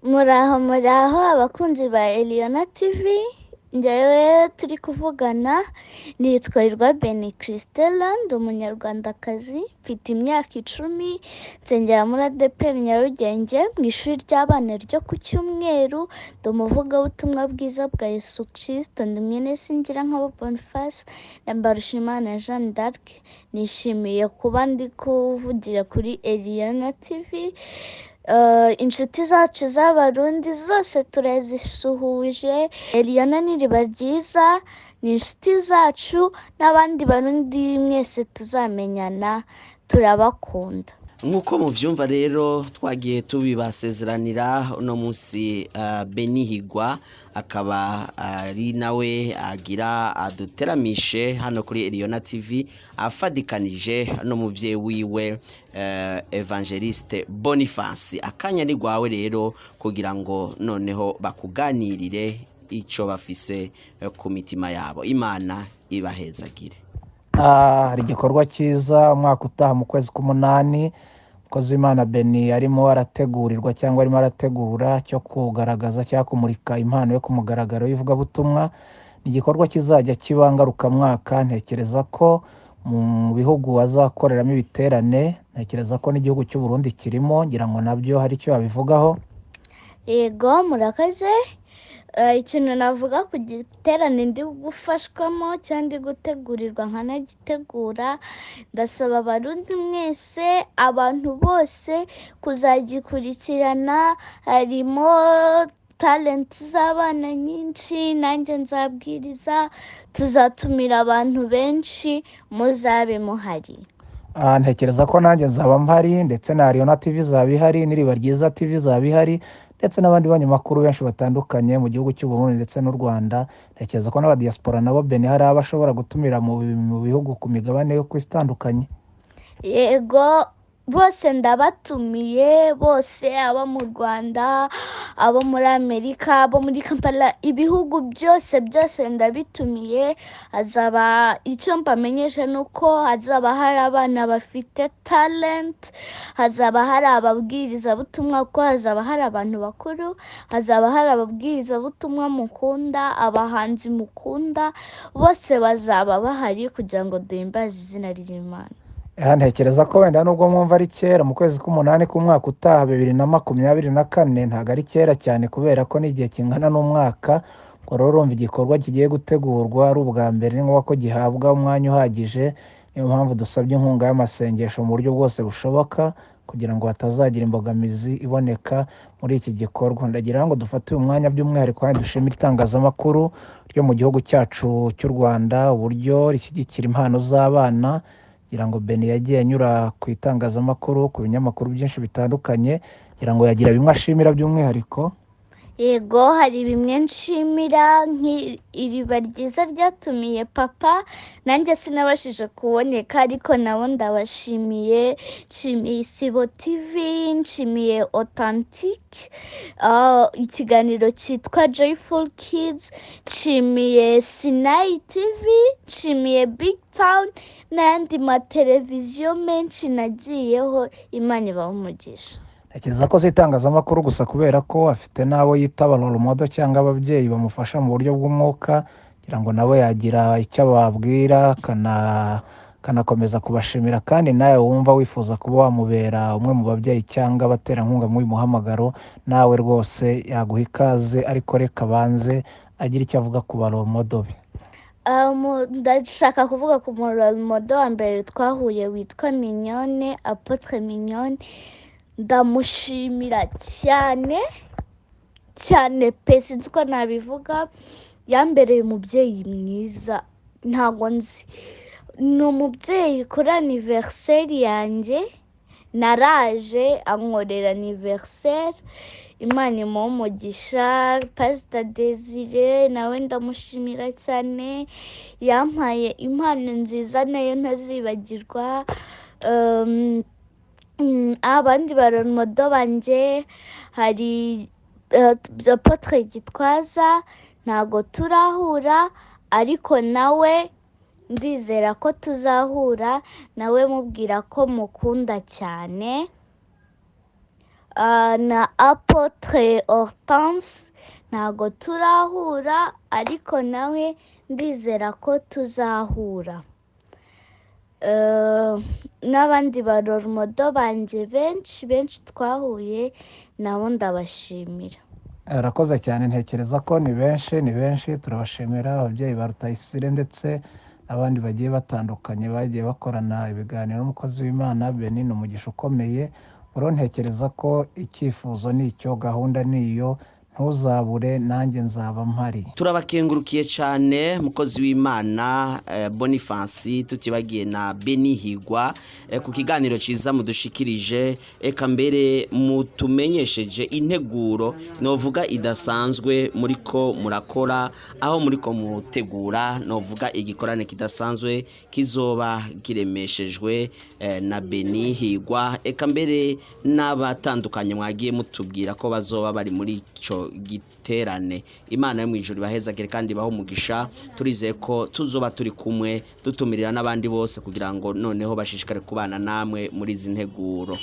Muraho muraho abakunzi ba Eliona TV, njyewe turi kuvugana nitwa Hirwa Beni Christella, ndi umunyarwandakazi, mfite imyaka 10, nsengera muri ADEPR Nyarugenge mu ishuri ry'abana ryo ku cyumweru, ndi umuvugabutumwa bwiza bwa Yesu Kristo, ndi mwene Singirankabo Boniface na Mbarushimana Jeanne d'Arc. Nishimiye kuba ndi kuvugira kuri Eliona TV. Inshuti zacu z'Abarundi zose turazisuhuje. Eliona ni iriba ryiza, ni inshuti zacu n'abandi Barundi mwese tuzamenyana, turabakunda. Nk'uko muvyumva rero, twagiye tubibasezeranira uno munsi, Beni Higwa akaba ari nawe agira aduteramishe hano kuri Eliona TV, afadikanije n'umuvyeyi wiwe Evangeliste Boniface. Akanya ni gwawe rero kugira ngo noneho bakuganirire ico bafise ku mitima yabo. Imana ibahezagire. Hari igikorwa cyiza umwaka utaha mu kwezi k'umunani, umukozi w'Imana Beni arimo arategurirwa cyangwa arimo arategura, cyo kugaragaza cyangwa kumurika impano yo ku mugaragaro y'ivugabutumwa. Ni igikorwa kizajya kiba ngarukamwaka. Ntekereza ko mu bihugu azakoreramo ibiterane, ntekereza ko n'igihugu cy'u Burundi kirimo, ngira ngo nabyo hari icyo babivugaho. Yego, murakoze. Ikintu navuga ku giterane ndi gufashwamo cyangwa ndi gutegurirwa nkanagitegura, ndasaba Abarundi mwese, abantu bose kuzagikurikirana. Harimo talenti z'abana nyinshi, nanjye nzabwiriza, tuzatumira abantu benshi, muzabe muhari. Ntekereza ko nanjye nzaba mpari, ndetse na Eliona TV izaba ihari, n'Iriba Ryiza TV izaba ihari, ndetse n'abandi banyamakuru benshi batandukanye mu gihugu cy'u Burundi ndetse n'u Rwanda. Ntekereza ko n'abadiaspora nabo Beni hari abo ashobora gutumira mu bihugu ku migabane yo ku isi itandukanye. Yego, bose ndabatumiye bose, abo mu Rwanda, abo muri Amerika, abo muri Kampala, ibihugu byose byose ndabitumiye. Hazaba, icyo mbamenyesha ni uko hazaba hari abana bafite talent, hazaba hari ababwirizabutumwa, kuko hazaba hari abantu bakuru, hazaba hari ababwirizabutumwa mukunda, abahanzi mukunda, bose bazaba bahari kugira ngo duhimbaze izina ry'Imana. Ntekereza ko wenda nubwo mwumva ari kera, mu kwezi k'umunani k'umwaka utaha 2024, ntabwo ari kera cyane kubera ko n'igihe kingana n'umwaka. Ubwo rero urumva igikorwa kigiye gutegurwa ari ubwa mbere, ni ngombwa ko gihabwa umwanya uhagije. Niyo mpamvu dusabye inkunga y'amasengesho mu buryo bwose bushoboka kugira ngo hatazagira imbogamizi iboneka muri iki gikorwa. Ndagira ngo dufate uyu mwanya by'umwihariko kandi dushimire itangazamakuru ryo mu gihugu cyacu cy'u Rwanda, uburyo rishyigikira impano z'abana. Ngira ngo Beni yagiye anyura ku itangazamakuru, ku binyamakuru byinshi bitandukanye, ngira ngo yagira bimwe ashimira by'umwihariko. Yego, hari bimwe nshimira, nk'Iriba Ryiza ryatumiye papa, nanjye sinabashije kuboneka ariko nabo ndabashimiye. Nshimiye Isibo TV, nshimiye Authentic, ikiganiro cyitwa Joyful Kids, nshimiye Sinayi TV, nshimiye Big Town n'ayandi mateleviziyo menshi nagiyeho. Imana ibahe umugisha. Ntekereza ko si itangazamakuru gusa, kubera ko afite n'abo yita role model cyangwa ababyeyi bamufasha mu buryo bw'umwuka, kugira ngo nabo yagira icyo ababwira, akanakomeza kubashimira. Kandi nawe wumva wifuza kuba wamubera umwe mu babyeyi cyangwa abaterankunga muri uyu muhamagaro, nawe rwose yaguha ikaze, ariko reka abanze agire icyo avuga ku ba role model be. Ndashaka kuvuga ku mu role model wa mbere twahuye witwa Mignone, Apotre Mignone. Ndamushimira cyane cyane pe, sinzi uko nabivuga, yambereye umubyeyi mwiza, ntabwo nzi, ni umubyeyi. Kuri anniversaire yanjye naraje ankorera anniversaire, Imana imuhe umugisha. Pasita Desire nawe ndamushimira cyane, yampaye impano nziza nayo ntazibagirwa. Abandi ba role model banjye hari Apotre Gitwaza, ntago turahura ariko nawe ndizera ko tuzahura, nawe mubwira ko mukunda cyane. Na Apotre Hortense ntago turahura, ariko nawe ndizera ko tuzahura. N'abandi ba role model banjye benshi benshi twahuye nabo ndabashimira. Arakoze cyane, ntekereza ko ni benshi, ni benshi, turabashimira ababyeyi ba Rutayisire ndetse n'abandi bagiye batandukanye bagiye bakorana ibiganiro n'umukozi w'Imana Beni. Ni umugisha ukomeye rero, ntekereza ko icyifuzo ni icyo, gahunda ni iyo, ntuzabure, nanjye nzaba mpari. Turabakengurukiye cyane mukozi w'Imana Boniface, tutibagiye na Beni Higwa ku kiganiro cyiza mudushikirije, eka mbere mutumenyesheje integuro novuga idasanzwe muriko murakora, aho muriko mutegura novuga igikorane kidasanzwe kizoba kiremeshejwe na Beni Higwa, eka mbere n'abatandukanye mwagiye mutubwira ko bazoba bari muri ico giterane. Imana yo mu ijuru ibahezagire kandi ibahe umugisha. Turizeye ko tuzoba turi kumwe, dutumirira n'abandi bose kugira ngo noneho bashishikare kubana namwe muri izi nteguro.